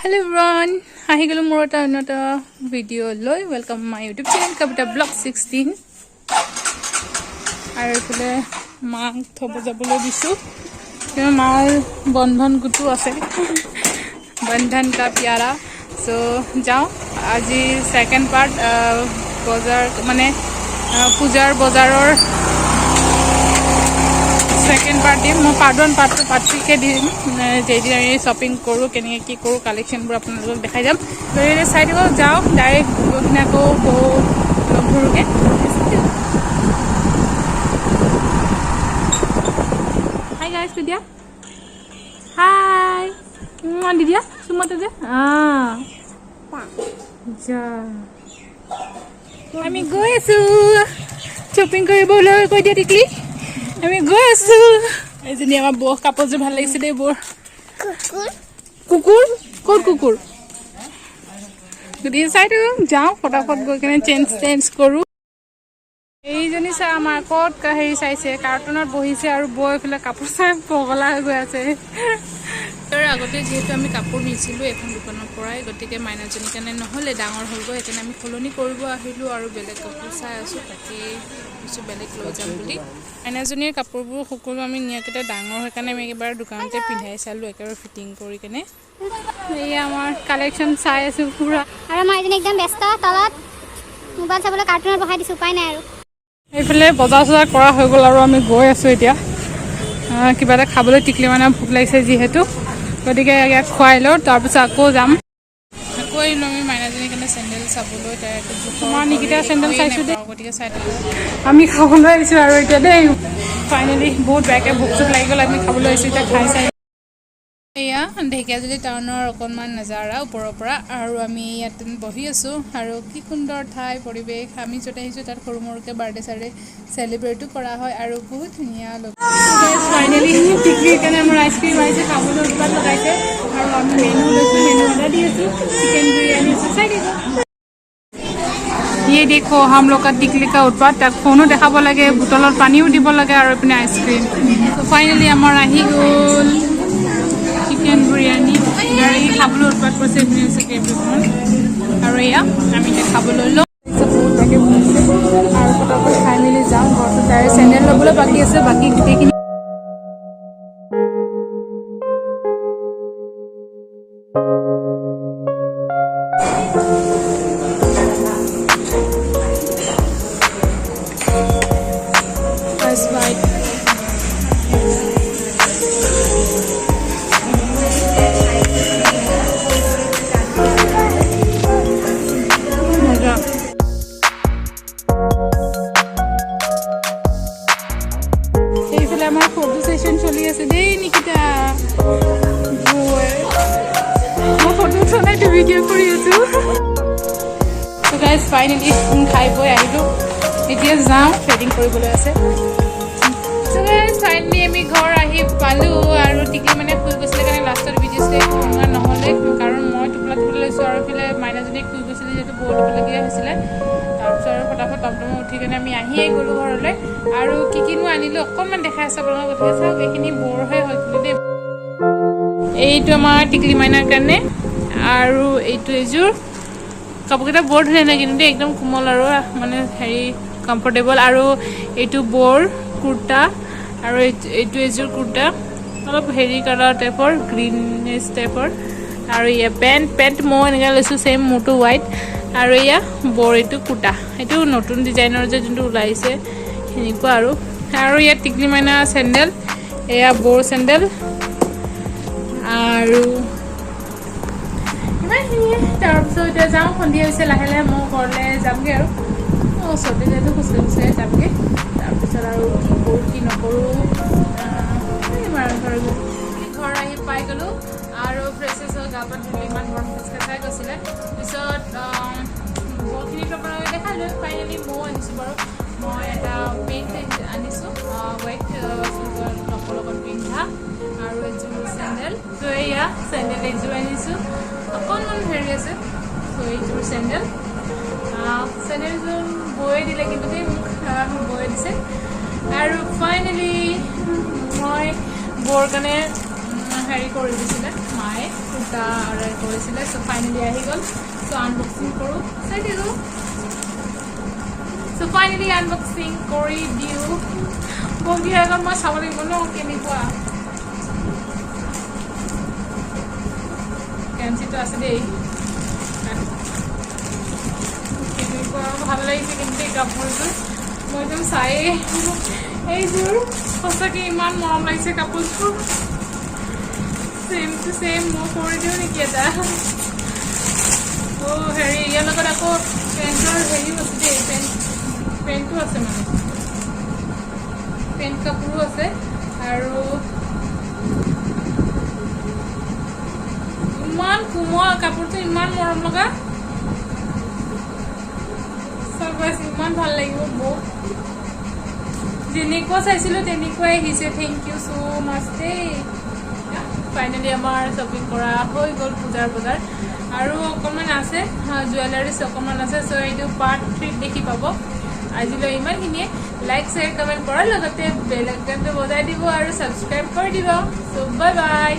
Hello' everyone, আহি গ'লোঁ মোৰ এটা অন্য এটা ভিডিঅ' লৈ। Welcome my YouTube channel Kabita blog 16। আৰু এইফালে মাক থ'ব যাবলৈ দিছোঁ, কিন্তু মাৰ বন্ধন গোটো আছে, বন্ধন কা প্যাৰা। চ' যাওঁ। আজি ছেকেণ্ড পাৰ্ট বজাৰ, মানে পূজাৰ বজাৰৰ ছেকেণ্ড পাৰ্ট দিম মই। Part one, part two, part থ্ৰীকে দিম। যেইদিন আমি শ্বপিং কৰোঁ, কেনেকৈ কি কৰোঁ, কালেকশ্যনবোৰ আপোনালোকক দেখাই যাম। গতিকে চাই দিব। যাওঁ ডাইৰেক্ট গৈ কিনে আকৌ বৌ লগ ধৰোঁগৈ। হাই গাইছ, দিয়া হাই দি দিয়া, চুমতে যে যা। আমি গৈ আছো শ্বপিং কৰিবলৈ। কৈ দিয়া টিকলি, আমি গৈ আছো। এজনী আমাৰ বৌ, কাপোৰযোৰ ভাল লাগিছে দেই বৌৰ। কুকুৰ ক'ত? কুকুৰ। গতিকে চাই থাকোঁ, যাওঁ ফটাফট গৈ কিনে চেঞ্জ চেঞ্জ কৰোঁ। এইজনী চা, আমাৰ ক'ত হেৰি চাইছে, কাৰ্টুনত বহিছে আৰু বৌ এইফালে কাপোৰ চাই পগলা হৈ গৈ আছে। তাৰ আগতে যিহেতু আমি কাপোৰ নিছিলোঁ এখন দোকানৰ পৰাই, গতিকে মাইনাজনীৰ কাৰণে নহ'লে, ডাঙৰ হ'লগৈ, সেইকাৰণে আমি সলনি কৰিব আহিলোঁ আৰু বেলেগ কাপোৰ চাই আছোঁ। তাকেই ভাবিছোঁ বেলেগ লৈ যাম বুলি। মাইনাজনীৰ কাপোৰবোৰ সকলো আমি নিয়াকেইটা ডাঙৰ, সেইকাৰণে আমি একেবাৰে দোকানতে পিন্ধাই চালোঁ, একেবাৰে ফিটিং কৰি কেনে। এয়া আমাৰ কালেকশ্যন চাই আছোঁ পূৰা। আৰু আমাৰ এজনী একদম ব্যস্ত তলত মোবাইল চাবলৈ, কাৰ্টুনত বহাই দিছোঁ, উপায় নাই আৰু। এইফালে বজাৰ চজাৰ কৰা হৈ গ'ল আৰু আমি গৈ আছোঁ এতিয়া কিবা এটা খাবলৈ। টিকলি মানে ভোক লাগিছে যিহেতু, গতিকে ইয়াক খুৱাই লওঁ, তাৰপিছত আকৌ যাম। আকৌ আহিলোঁ আমি মাইনাজনীৰ কাৰণে চেণ্ডেল চাবলৈ। তাই তোমাৰ নিকিতা চেণ্ডেল চাইছোঁ দেই, গতিকে চাই থাকোঁ। আমি খাবলৈ আহিছোঁ আৰু এতিয়া দেই। ফাইনেলি বহুত বেয়াকৈ ভোক চোক লাগি গ'ল, আমি খাবলৈ আহিছোঁ এতিয়া, খাই চাই। এয়া ঢেকীয়াজুলি টাউনৰ অকণমান নাজাৰা ওপৰৰ পৰা আৰু আমি ইয়াত বহি আছোঁ। আৰু কি সুন্দৰ ঠাই, পৰিৱেশ। আমি য'ত আহিছোঁ তাত সৰু মৰুকৈ বাৰ্থডে চাৰ্থডে চেলিব্ৰেটো কৰা হয় আৰু বহুত ধুনীয়া। ফাইনেলি টিকলিৰ কাৰণে আমাৰ আইচক্ৰীম আহিছে, খাবলৈ উৎপাত লগাইছে। আৰু আমি মেনু লৈছোঁ, মেনু অৰ্ডাৰ দি আছোঁ, চিকেন বিৰিয়ানী আছে, চাই দিব। ये देखो हम लोग का टिकली का उत्पात। তাক ফোনো দেখাব লাগে, বোটলত পানীও দিব লাগে আৰু এইপিনে আইচক্ৰীম। ফাইনেলি আমাৰ আহি গ'ল চিকেন বিৰিয়ানী। গাড়ী খাবলৈ উৎপাত কৰিছে। এইপিনে হৈছে কেইবিধমান আৰু এয়া আমি এতিয়া খাবলৈ লওঁ। বহুত বেয়াকৈ বনাইছে আৰু ফটাফট খাই মেলি যাওঁ ঘৰটো। তাৰে চেণ্ডেল ল'বলৈ বাকী আছে, বাকী গোটেইখিনি। First bite. মজা। এইফালে আমাৰ ফটো ছেশ্যন চলি আছে দেই। নিকিতা, মই ফটো উঠোৱা নাইতো, ভিডিঅ' কৰি আছো। গাইজ, ফাইনেলি খাই বৈ আহিলোঁ। এতিয়া যাওঁ, থ্ৰেডিং কৰিবলৈ আছে। ফাইনেলি আমি ঘৰ আহি পালোঁ আৰু টিকলি মানে শুই গৈছিলে কাৰণে লাষ্টত ভিডিঅ' চিডিঅ' একো বনোৱা নহ'লে, কাৰণ মই টোপোলা টোপোলা লৈছোঁ আৰু এইফালে মাইনাজনীক শুই গৈছিলে যিহেতু বৌ ল'বলগীয়া হৈছিলে। তাৰপিছত আৰু ফটাফট টমটমত উঠি কেনে আমি আহিয়ে গ'লোঁ ঘৰলৈ। আৰু কি কিনো আনিলোঁ অকণমান দেখাই আছোঁ আপোনালোকক, গতিকে চাওক। এইখিনি বৰহে হয় কিন্তু দেই। এইটো আমাৰ টিকলি মাইনাৰ কাৰণে আৰু এইটো এযোৰ। কাপোৰকেইটা বৰ ধুনীয়া নাই কিন্তু দেই, একদম কোমল আৰু মানে হেৰি কমফৰ্টেবল। আৰু এইটো বৰ কুৰ্তা আৰু এইটো এযোৰ কুৰ্তা, অলপ হেৰি কালাৰ টাইপৰ, গ্ৰীণিছ টাইপৰ। আৰু এয়া পেণ্ট। পেণ্ট মই এনেকৈ লৈছোঁ, ছেইম, মোৰটো হোৱাইট। আৰু এয়া বৰ এইটো কুৰ্তা, এইটো নতুন ডিজাইনৰ যে যোনটো ওলাইছে সেনেকুৱা। আৰু আৰু ইয়াত টিকলি মাইনা চেণ্ডেল, এয়া বৰ চেণ্ডেল আৰু ইমানখিনিয়ে। তাৰপিছত এতিয়া যাওঁ, সন্ধিয়া হৈছে, লাহে লাহে মই ঘৰলৈ যামগৈ আৰু ওচৰতে যিহেতু খোজকাঢ়ি খোজকাঢ়ি যামগৈ। তাৰপিছত আৰু কি কৰোঁ কি নকৰোঁ আৰু ঘৰ আহি পাই গ'লোঁ আৰু ফ্ৰেছ হৈ গা পা ধুলোঁ। ইমান গৰম, খোজকাঢ়ি গৈছিলে। পিছত বহুতখিনিতো আপোনালোকে দেখালোঁ। ফাইনেলি ময়ো আনিছোঁ বাৰু, মই এটা পেণ্ট আনিছোঁ, হোৱাইট টপৰ লগত পিন্ধা, আৰু এযোৰ চেণ্ডেল। ত' এয়া চেণ্ডেল এযোৰ আনিছোঁ, অকণমান হেৰি আছে। ত' এইযোৰ চেণ্ডেল, চেণ্ডেলযোৰ বৌয়ে দিলে কিন্তু দেই, মোক বৌয়ে দিছে। আৰু ফাইনেলি মই বৌৰ কাৰণে হেৰি কৰি দিছিলে মায়ে। কুৰ্তা অৰ্ডাৰ কৰিছিলে। চ' ফাইনেলি আহি গ'ল। চ' আনবক্সিং কৰোঁ, চাই দিলোঁ। চ' ফাইনেলি আনবক্সিং কৰি দিওঁ। বগীৰ আগত মই চাব লাগিব ন কেনেকুৱা। ফেঞ্চিটো আছে দেই, কেনেকুৱা ভাল লাগিছে কিন্তু এই কাপোৰযোৰ। মই একদম চায়ে, এইযোৰ সঁচাকৈ ইমান মৰম লাগিছে কাপোৰযোৰ। ছেম টু ছেম মই কৰি দিওঁ নেকি এটা? অ' হেৰি, ইয়াৰ লগত আকৌ পেণ্টৰ হেৰিও আছে দেই। পেণ্টো আছে, মানে পেণ্ট কাপোৰো আছে। আৰু ইমান কোমল কাপোৰটো, ইমান মৰম লগা। চব ইমান ভাল লাগিব বৌক। যেনেকুৱা চাইছিলোঁ তেনেকুৱাই আহিছে। Thank you so মাছ দেই। ফাইনেলি আমাৰ শ্বপিং কৰা হৈ গ'ল পূজাৰ বজাৰ। আৰু অকণমান আছে, জুৱেলাৰীজ অকণমান আছে। চ' এইটো পাৰ্ট 3ত দেখি পাব। আজিলৈ ইমানখিনিয়ে। লাইক, শ্বেয়াৰ, কমেণ্ট কৰাৰ লগতে বেল আইকনটো বজাই দিব আৰু ছাবস্ক্ৰাইব কৰি দিব। চ' বাই বাই।